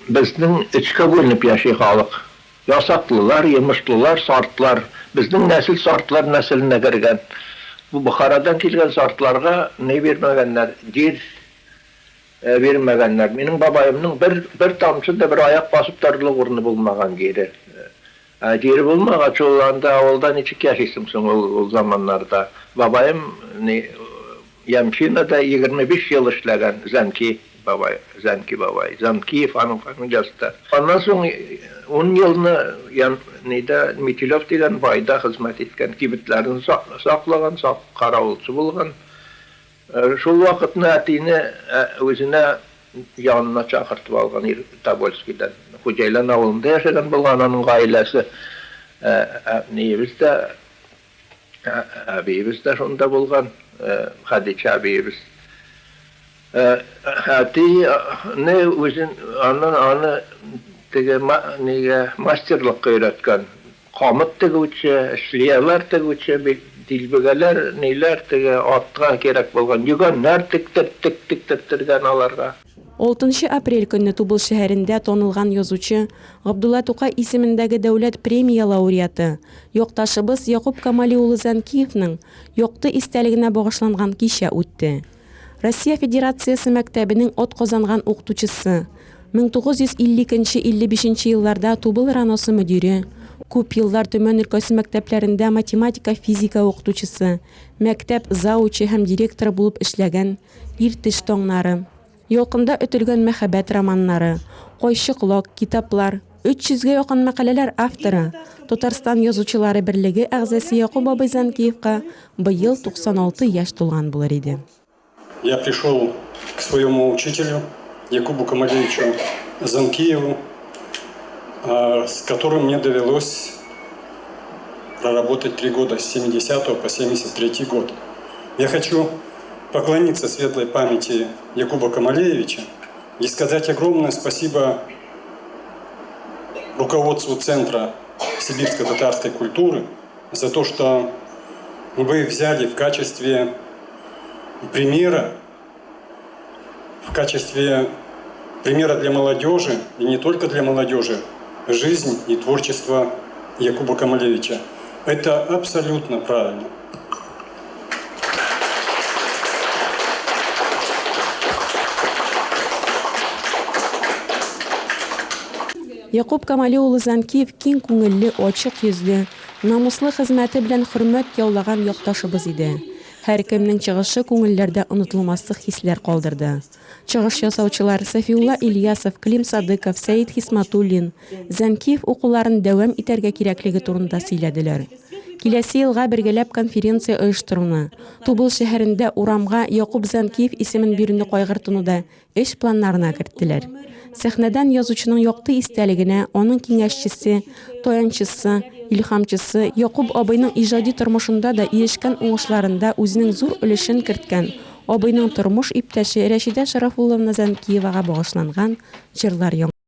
Безнең өчкә бүленеп яши халык. Ясаклылар, йомышлылар, сартлар. Безнең нәсел сартлар нәселенә кергән. Бу Бохарадан килгән сартларга ни бирмәгәннәр, җир бирмәгәннәр. Минем бабаемның бер, бер тамчы да бер аяк басып торырлык урыны булмаган җире. Ә җире булмагач, ул анда авылда ничек яшисең соң ул, ул заманнарда? Бабаем ни Ямщинада 25 ел эшләгән Зәнки бабай, Зәнки бабай, Занкиев аның фамилиясе дә. Аннан соң ун елны Ям, нидә, Метелев дигән байда хезмәт иткән, кибетләрен саклаган, сак, каравылчы булган. Шул вакытны әтине үзенә янына чакыртып алган ир Тобольскидан. Хуҗайлан авылында яшәгән булган аның гаиләсе. Әниебез дә, әбиебез дә шунда булган, Хәдичә әбиебез. Әтине үзен, аннан аны теге нигә мастерлыкка өйрәткән. Камыт тегүче, шлияләр тегүче, дилбегәләр, ниләр теге атка кирәк булган йөгәннәр тектерттек, тектертергән аларга. Алтынчы апрель көнне Тубыл шәһәрендә танылган язучы, Габдулла Тукай исемендәге дәүләт премия лауреаты, якташыбыз Якуб Камали улы Зәнкиевның якты истәлегенә багышланган кичә үтте. Россия Федерациясе мәктәбенең атказанган укытучысы, 1952 нче 55 нче елларда Тубыл РАНОсы мөдире, күп еллар Төмән өлкәсе мәктәпләрендә математика-физика укытучысы, мәктәп заучы һәм директоры булып эшләгән Иртеш таңнары, Ялкында өтелгән мәхәббәт романнары, Кайчы колак, китаплар, 300 гә якын мәкаләләр авторы, Татарстан Язучылары берлеге әгъзасе Якуб абый Зәнкиевка быел 96 яшь тулган булыр иде. Я пришел к своему учителю Якубу Камалеевичу Занкиеву, с которым мне довелось проработать три года, с 70 по 73 год. Я хочу поклониться светлой памяти Якуба Камалеевича и сказать огромное спасибо руководству Центра сибирско-татарской культуры за то, что вы взяли в качестве примера, в качестве примера для молодежи, и не только для молодежи, жизнь и творчество Якуба Камалевича. Это абсолютно правильно. Якуб Камали улы Занкиев киң күңелле, ачык йөзле, намуслы хезмәте белән хөрмәт яулаган якташыбыз иде. Һәркемнең чыгышы күңелләрдә онытылмаслык хисләр калдырды. Чыгыш ясаучылар Сафиулла Ильясов, Клим Садыков, Сәет Хисматуллин, Зәнкиев укуларын дәвам итәргә кирәклеге турында сөйләделәр. Киләсе елга бергәләп конференция оештыруны, Тубыл шәһәрендә урамга Якуб Зәнкиев исемен бирүне кайгыртуны да эш планнарына керттеләр. Сәхнәдән язучының якты истәлегенә аның киңәшчесе, таянчысы, илһамчысы, Якуб абыйның иҗади тормышында да ирешкән уңышларында үзенең зур өлешен керткән абыйның тормыш иптәше Рәшидә Шарафулловна Зәнкиевага багышланган җырлар яңгырады.